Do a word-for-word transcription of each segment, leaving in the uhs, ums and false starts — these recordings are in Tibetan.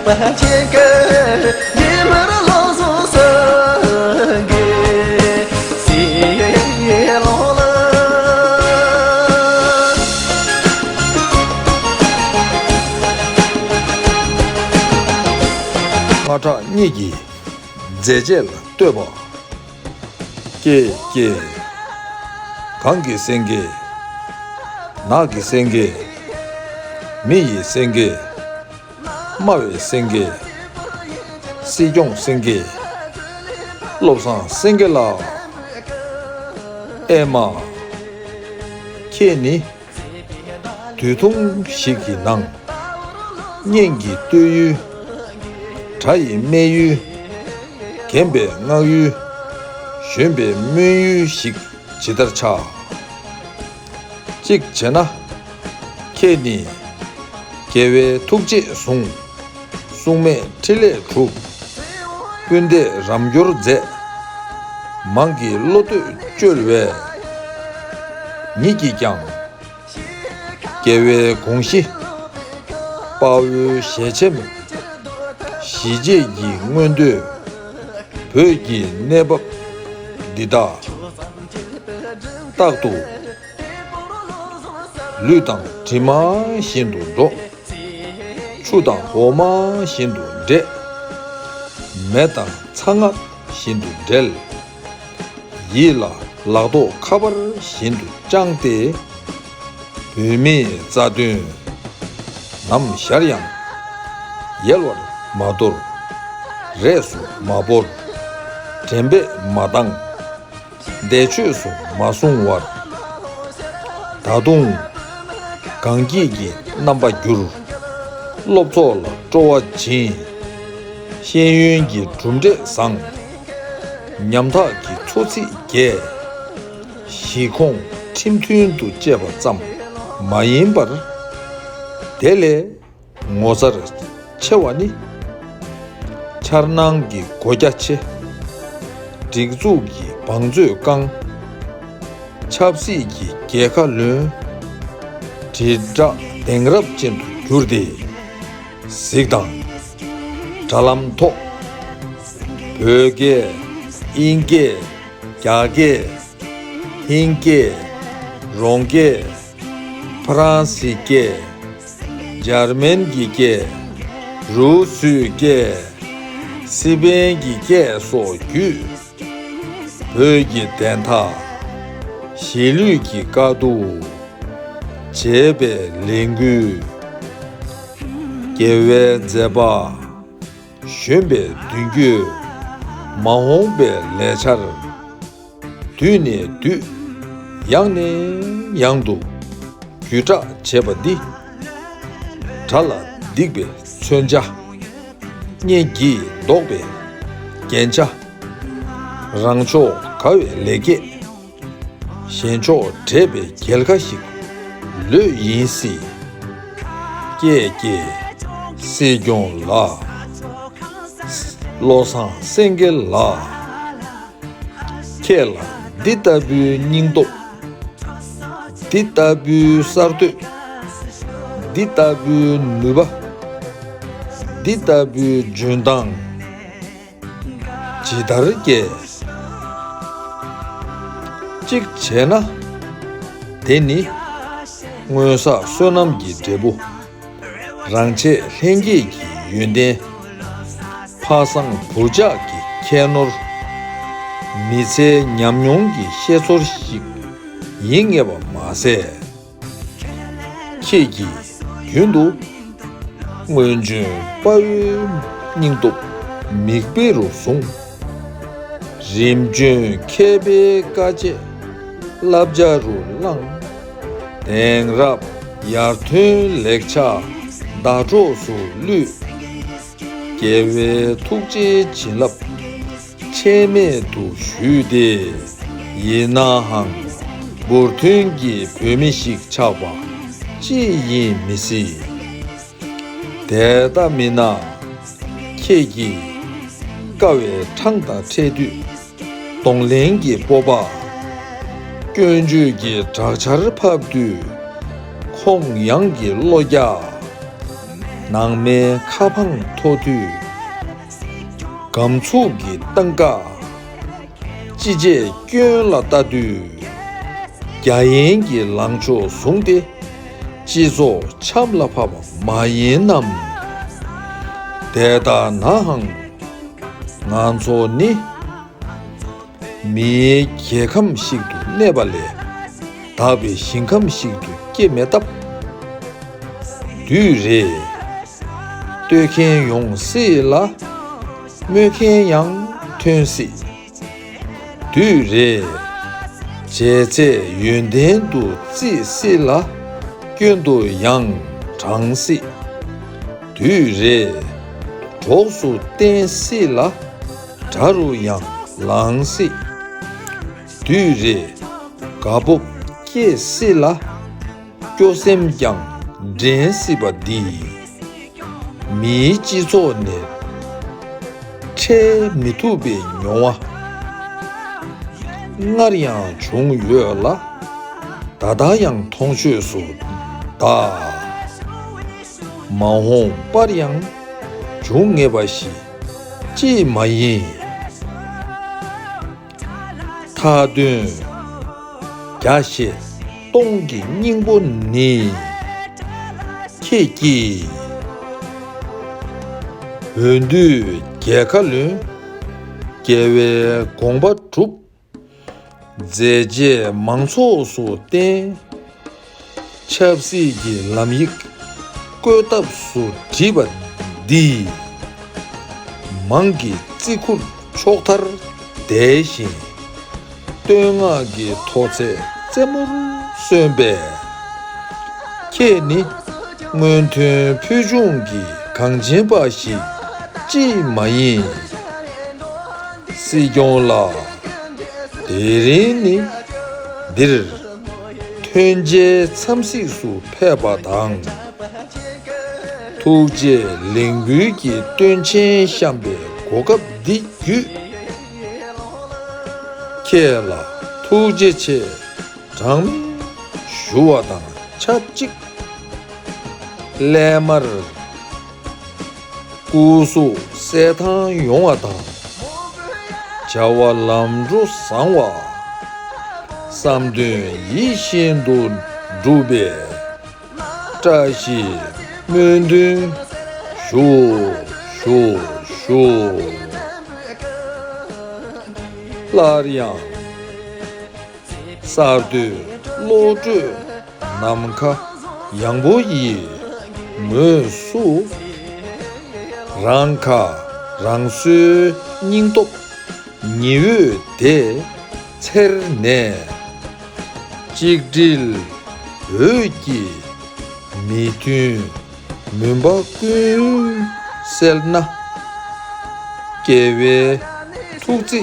སྔགས་གྲགས་གཉིས་ཀྱི་མཛད་རྗེས་ལ་བསྟོད་པ། ཀྱེ་ཀྱེ། གང་གི་སེང་གེ། ནགས་ཀྱི་སེང་གེ། མི་ཡི་སེང་གེ། སྨྲ་བའི་སེང་གེ། སྲིད་སྐྱོང་སེང་གེ། བློ་བཟང་སེང་གེ་ལགས། ཨེ་མ། ཁྱེད་ནི། དུས་ཐུང་ཞིག་གི་ནང་། གཉེན་གྱི་བསྟོད་ཡུལ། དགྲ་ཡི་སྨད་ཡུལ། རྒན་པའི་བསྔགས་ཡུལ། གཞོན་པའི་སྨོན་ཡུལ་ཞིག་ཇི་ལྟར་ཆགས། གཅིག་བྱས་ན། ཁྱེད་ནི། རྒྱལ་བའི་ཐུགས་རྗེས་བཟུང་། སྲུང་མས་འཕྲིན་ལས་གྲུབ། སྤུན་ཟླས་རམ་འཁྱོར་མཛད། མང་གི་བློ་གཏོད་བཅོལ་བས། ཉིད་ཀྱིས་ཀྱང་། རྒྱལ་བའི་དགོངས་གཞི། དཔའ་བོའི་ཞལ་ཆེམས། གཞིས་བྱེས་ཀྱི་མངོན་འདོད། བོད་ཀྱི་གནས་བབ་འདི་དག་རྟག་ཏུ། ལུས་དང་གྲིབ་མ་བཞིན་དུ་འགྲོགས། ཆུ་དང་འོ་མ་བཞིན་དུ་འདྲེས། མེ་དང་ཚ་ངར་བཞིན་དུ་འབྲེལ། ཡིད་ལ་ལག་ཐོགས་ཁ་པར་བཞིན་དུ་བཅངས་ཏེ། བོད་མིའི་རྩ་དོན་ནམ་ཞར་ཡང་ཡལ་བར་མ་དོར། རས་སུ་མ་བོར། དྲན་པས་མ་བཏང་། བཟླས་བརྗོད་སུ་མ་བཟུང་བར། ད་དུང་གངས་སྐྱིད་ཀྱི་རྣམ་པ་བསྒྱུར། སློབ་ཚོགས་ལ་སྤྲོ་བ་སྦྱིན། ཤེས་ཡོན་གྱི་གྲུབ་འབྲས་བཟང་། ཉམ་ཐག་གི་འཚོ་ཚིས་རྒྱས། གཞིས་ཁོངས་ཁྲིམས་མཐུན་དུ་བཅས་པ་ཙམ་མ་ཡིན་པར། དེ་ལས་ངོ་མཚར་ཆེ་བ་ནི། འཆར་སྣང་གི་སྒོ་རྒྱ་ཆེ། སྒྲིག་འཛུགས་ཀྱི་བང་མཛོད་བཀང་། ཆབ་སྲིད་ཀྱི་རྒྱལ་ཁ་ལོན། དྲིལ་བསྒྲགས་གདེང་རབ་ཅན་དུ་གྱུར་ཏེ། གཟིགས་དང་། དྲ་ལམ་ཐོག་བོད་སྐད། དབྱིན་སྐད། རྒྱ་སྐད། ཧིན་སྐད། རོང་སྐད། ཧྥ་རན་སི་སྐད། འཇར་མན་གྱི་སྐད། རུ་སུའི་སྐད། སི་པན་གྱི་སྐད་སོགས་བརྒྱུད། བོད་ཀྱི་བདེན་མཐའ། གཞིས་ལུས་ཀྱི་དཀའ་སྡུག་བྱས་པའི་ལས་འགུལ། རྒྱལ་བའི་མཛད་པ། གཞོན་པའི་མདུན་སྐྱོད། མ་འོངས་པའི་ལས་འཆར། དུས་ནས་དུས། ཡང་ནས་ཡང་དུ་བརྒྱུད་བསྒྲགས་བྱས་པ་འདི། དགྲ་ལ་བསྡིགས་པའི་མཚོན་ཆ། གཉེན་གྱིས་བཟློག་པའི་རྒྱན་ཆ། རང་ཕྱོགས་དགའ་བའི་ལེགས་སྐྱེས། གཞན་ཕྱོགས་བྲེད་པའི་རྒྱལ་ཁ་ཞིག་ལོས་ཡིན་སྲིད། ཀྱེ་ཀྱེ། སྲིད་སྐྱོང་ལགས། བློ་བཟང་སེང་གེ་ལགས། ཁྱེད་ལ་འདི་ལྟ་བུའི་སྙིང་སྟོབས། འདི་ལྟ་བུའི་གསར་གཏོད། འདི་ལྟ་བུའི་ནུས་པ། འདི་ལྟ་བུའི་འཇོན་ཐང་། ཇི་ལྟར་སྐྱེས། གཅིག་བྱས་ན། དེ་ནི་སྔོན་བསགས་བསོད་ནམས་ཀྱི་འབྲས་བུ། རང་ཆས་ལྷན་སྐྱེས་ཀྱི་ཡོན་ཏན། ཕ་བཟང་བུ་ཆགས་ཀྱི་ཁྱད་ནོར། མི་ཚེའི་ཉམས་མྱོང་གི་ཤེས་ཚོར་ཞིག་ཡིན་ངེས་པ་མ་ཟད། ཁྱེད་ཀྱིས་རྒྱུན་དུ་སྔོན་བྱོན་དཔའ་བོའི་སྙིང་སྟོབས་མིག་དཔེ་རུ་བཟུང་། རིམ་བྱོན་མཁས་པའི་དཀའ་སྤྱད་བསླབ་བྱ་རུ་བླངས། དེང་རབས་ཡར་ཐོན་ལེགས་ཆ་ཟླ་གྲོགས་སུ་བླུས། རྒྱལ་བའི་ཐུགས་རྗེའི་བྱིན་རླབས་ཆད་མེད་དུ་ཞུས་ཏེ། ཡིན་ནའང་འབུར་ཐོན་གྱི་བོད་མི་ཞིག་ཆགས་པ་ཅིས་ཡིན་མི་སྲིད། དེ་ལྟ་མིན་ན། ཁྱེད་ཀྱིས་ཀ་བའི་འཕྲང་དང་འཕྲད་དུས། གདོང་ལེན་གྱི་སྤོབས་པ། སྐྱོན་བརྗོད་ཀྱི་དྲག་ཆར་ཕབ་དུས། ཁོང་ཡངས་ཀྱི་བློ་རྒྱ། ནང་མའི་ཁ་འཕང་མཐོ་དུས། སྒམ་ཚུགས་ཀྱི་སྟངས་ཀ་ཅི་བྱས་སྐྱོན་ལ་ལྟ་དུས། རྒྱ་ཡན་གྱི་ལངས་ཕྱོགས་བཟུང་སྟེ། སྤྱི་ཚོགས་འཆམ་ལ་ཕབ་པ་མ་ཡིན་ནམ། དེ་ལྟ་ནའང་ང་ཚོ་ནི། མིའི་རྒྱལ་ཁམས་ཤིག་ཏུ་གནས་པ་ལས། བདག་པའི་ཞིང་ཁམས་ཤིག་ཏུ་སྐྱེ་མེད་སྟབས། དུས་རེ་བསྟོད་མཁན་ཡོང་སྲིད་ལ། སྨོད་མཁན་ཡང་ཐོན་སྲིད། དུས་རེ་བྱས་ཚད་ཡོན་ཏན་དུ་བརྩིས་སྲིད་ལ། སྐྱོན་དུ་ཡང་བགྲང་སྲིད། དུས་རེ་གྲོགས་སུ་བསྟེན་སྲིད་ལ། དགྲ་རུ་ཡང་ལངས་སྲིད། དུས་རེ་དགའ་སྤོབས་སྐྱེ་སྲིད་ལ། སྐྱོ་སེམས་ཀྱང་འདྲེན་སྲིད་པ་འདི། མིའི་སྤྱི་ཚོགས་ནས་འཕྲལ་མི་ཐུབ་པའི་མྱོང་བ་སྔར་ཡང་བྱུང་ཡོད་ལ། ད་ལྟ་ཡང་མཐོང་ཆོས་སུ་གདའ། མ་འོངས་པར་ཡང་འབྱུང་ངེས་པ་ཞིག་ཅིས་མ་ཡིན། མཐའ་དོན་བརྒྱ་བཤད་སྟོང་གི་སྙིང་པོ་ནི། ཁྱེད་ཀྱིས་འོས་བསྡུའི་རྒྱལ་ཁ་ལོན། རྒྱལ་བའི་དགོངས་པ་སྒྲུབ། མཛད་རྗེས་མང་ཚོགས་སུ་བསྟན། ཆབ་སྲིད་ཀྱི་ལམ་ཡིག་བཀོད་ཐབས་སུ་བྲིས་པ་འདིས། མང་གི་བརྩི་བཀུར་ཕྱོགས་མཐར་དེད་བཞིན། བསྟོད་བསྔགས་ཀྱི་མཐོ་ཚད་རྩེ་མོར་སོན་པས། ཁྱེད་ནི་སྔོན་ཐོན་ཕུལ་བྱུང་གི་གངས་ཅན་པ་ཞིག་ཅིས་མ་ཡིན། སྲིད་སྐྱོང་ལགས། དེ་རིང་ནི་འདིར་ཐོན་འབྱེད་འཚམས་གཟིགས་སུ་ཕེབས་པ་དང་། ཐུགས་རྗེ་ལེགས་འབུལ་གྱི་སྟོན་ཆེན་བཤམས་པའི་གོ་སྐབས་འདི་བརྒྱུད། ཁྱེད་ལ་ཐུགས་རྗེ་ཆེ་གྲངས་མེད་ཞུ་བ་དང་ཆབས་ཅིག་སླད་མར། སྐུ་གཟུགས་གསལ་ཐང་ཡོང་བ་དང་། བྱ་བ་ལམ་འགྲོ་བཟང་བ། བསམ་དོན་ཡིད་བཞིན་དུ་འགྲུབ་པའི། བཀྲ་ཤིས་སྨོན་འདུན་ཞུ་ཞུ་ཞུ། སླར་ཡང་། གསར་གཏོད་བློ་གྲོས་ནམ་མཁའ་ཡངས་པོ་ཡི་ངོས་སུ། རང་ཁ་རང་གསོའི་སྙིང་སྟོབས་ཉི་འོད་དེ་འཚེར་ནས། གཅིག་སྒྲིལ་འོད་ཀྱིས་མི་མཐུན་མུན་པ་ཀུན་སེལ་ན། རྒྱལ་བའི་ཐུགས་བརྩེ་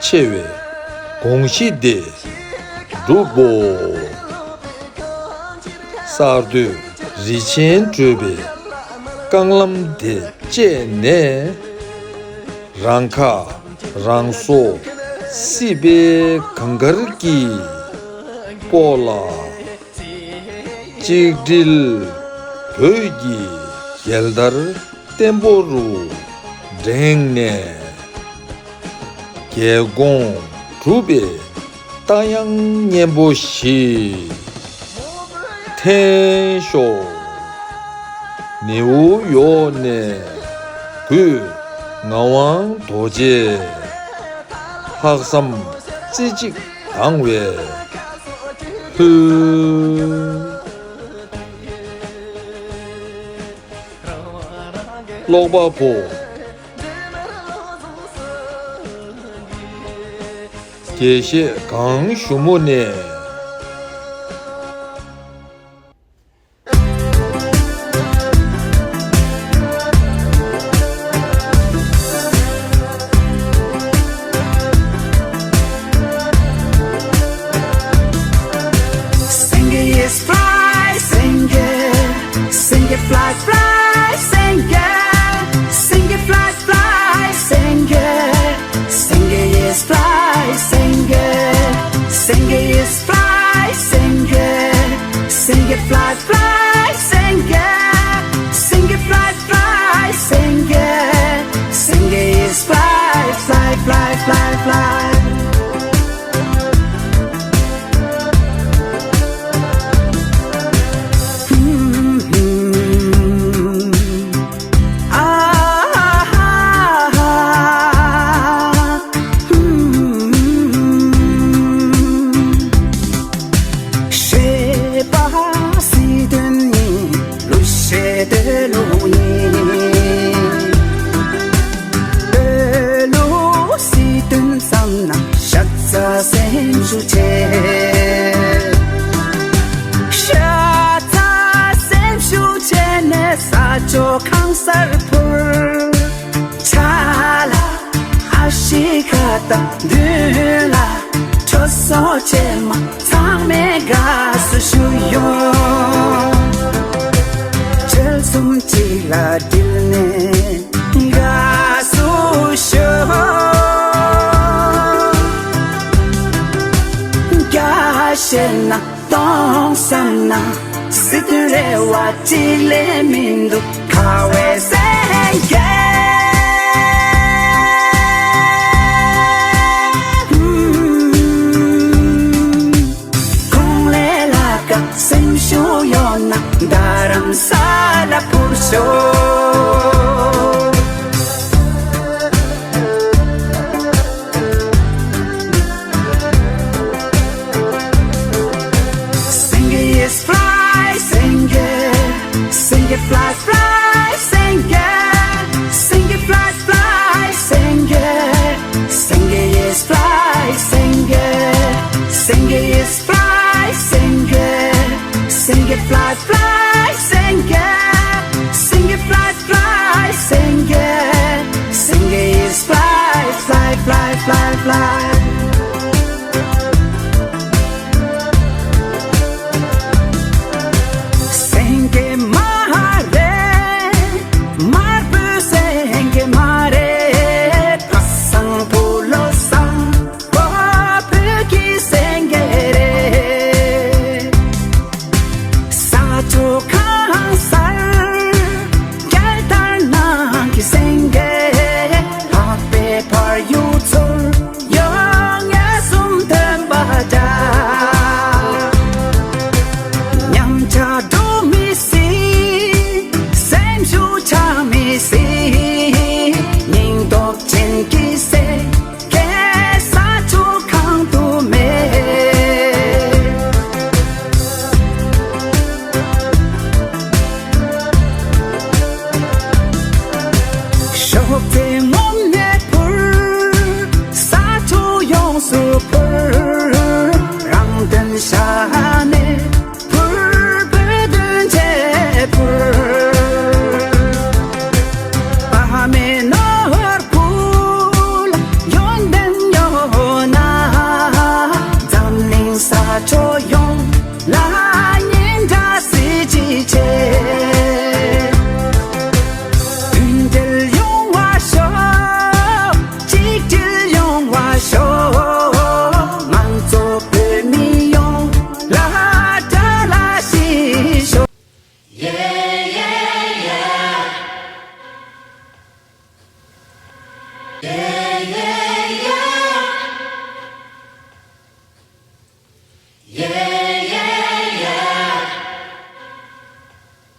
ཆེ་བའི་དགོངས་གཞི་དེ་འགྲུབ་བོ། གསར་གཏོད་རིན་ཆེན་བགྲོད་པའི་རྐང་ལམ་དེ་བཅད་ནས། རང་ཁ་རང་གསོ་སྲིད་པའི་གངས་དཀར་གྱི་སྤོ་ལགས། གཅིག་སྒྲིལ་འོད་ཀྱི་རྒྱལ་དར་བརྟན་པོ་རུ་བསྒྲེངས་ནས། རྒྱལ་དགོངས་གྲུབ་པའི་རྟ་དབྱངས་སྙན་པོ་ཞིག་འཐེན་ཤོག་ནེའུ་ཡོག་ནས་གུས་ངག་དབང་རྡོ་རྗེ། ལྷག་བསམ་རྩེ་གཅིག་དང་བའི་ལྷུ། ཀློག་པ་པོ། དགེ་བཤེས་གངས་ཞུ་མོ་ནས། Sing it, yes, fly, sing it. Sing it, fly, fly, sing it. Sing it, fly, fly, sing it. Sing it, yes, fly, sing it. Sing it, yes, མདུན་ལ་ཁྲོ་སོ་ཆེ་མ་ཚང་མས་དགའ་བསུ་ཞུ་ཡོང་། ཁྲོལ་གསུམ་གཅིག་ལ་དྲིལ་ནས་དགའ་བསུ་ཞུ། རྒྱ་ཤེ་ན་གཏོང་བསམ་ན། སྲིད་དོན་རེ་བ་གཅིག་ལས་མི་འདུག་ཁ་བའི་སེང་གེ། ཁོང་ལས་ལ་ཀ་སེམས་ཤུགས་ཡོད་ན་རྡ་རམ་ས་ལ་འཕུར་ཤོག Sing it, yes, fly, sing it. Sing it, fly, fly, sing it. Sing it, fly, fly, sing it. Sing it, yes, fly, sing it. Sing it, yes, fly, sing it. Sing it, fly, fly, sing it. Sing it, fly, fly, sing it. Sing it, yes, fly, fly, fly, fly, fly. སེང་གེ་མ་རེད། དམར་པོའི་སེང་གེ་མ་རེད། ཁ་སང་བུ་ལོ་སང་བོད་ཀྱི་སེང་གེ་རེད། ས་ཕྱོགས་གང་སར་རྒྱལ་དར་ནང་གི་སེང་གེ། ལྷག་པའི་བར་ཡུལ་ཚོར་ཡོང་ངེས་གསུམ་ཐོན་པ་འདྲ། ཉམས་ཆག་འགྲོ་མི་སྲིད། སེམས་ཤུགས་ཆག་མི་སྲིད། སྙིང་སྟོབས་ཅན་གྱི་སེང་གེ་ས་ཕྱོགས་གང་དུ་མེད། གཤོག་རྩལ་ངོམས་ནས་འཕུར། ས་ཕྱོགས་ཡོངས་སུ་འཕུར། རང་དོན་ཤ་ནས་འཕུར། བོད་དོན་ཆེད་འཕུར། ཨ་མའི་ནོར་བུ་ལ་ཡོན་ཏན་ཡོད་ན། འཛམ་གླིང་ས་ཕྱོགས་ཡོངས་ལ་སྙིང་བྲག་སྲིད་ཅིག་ཆེ།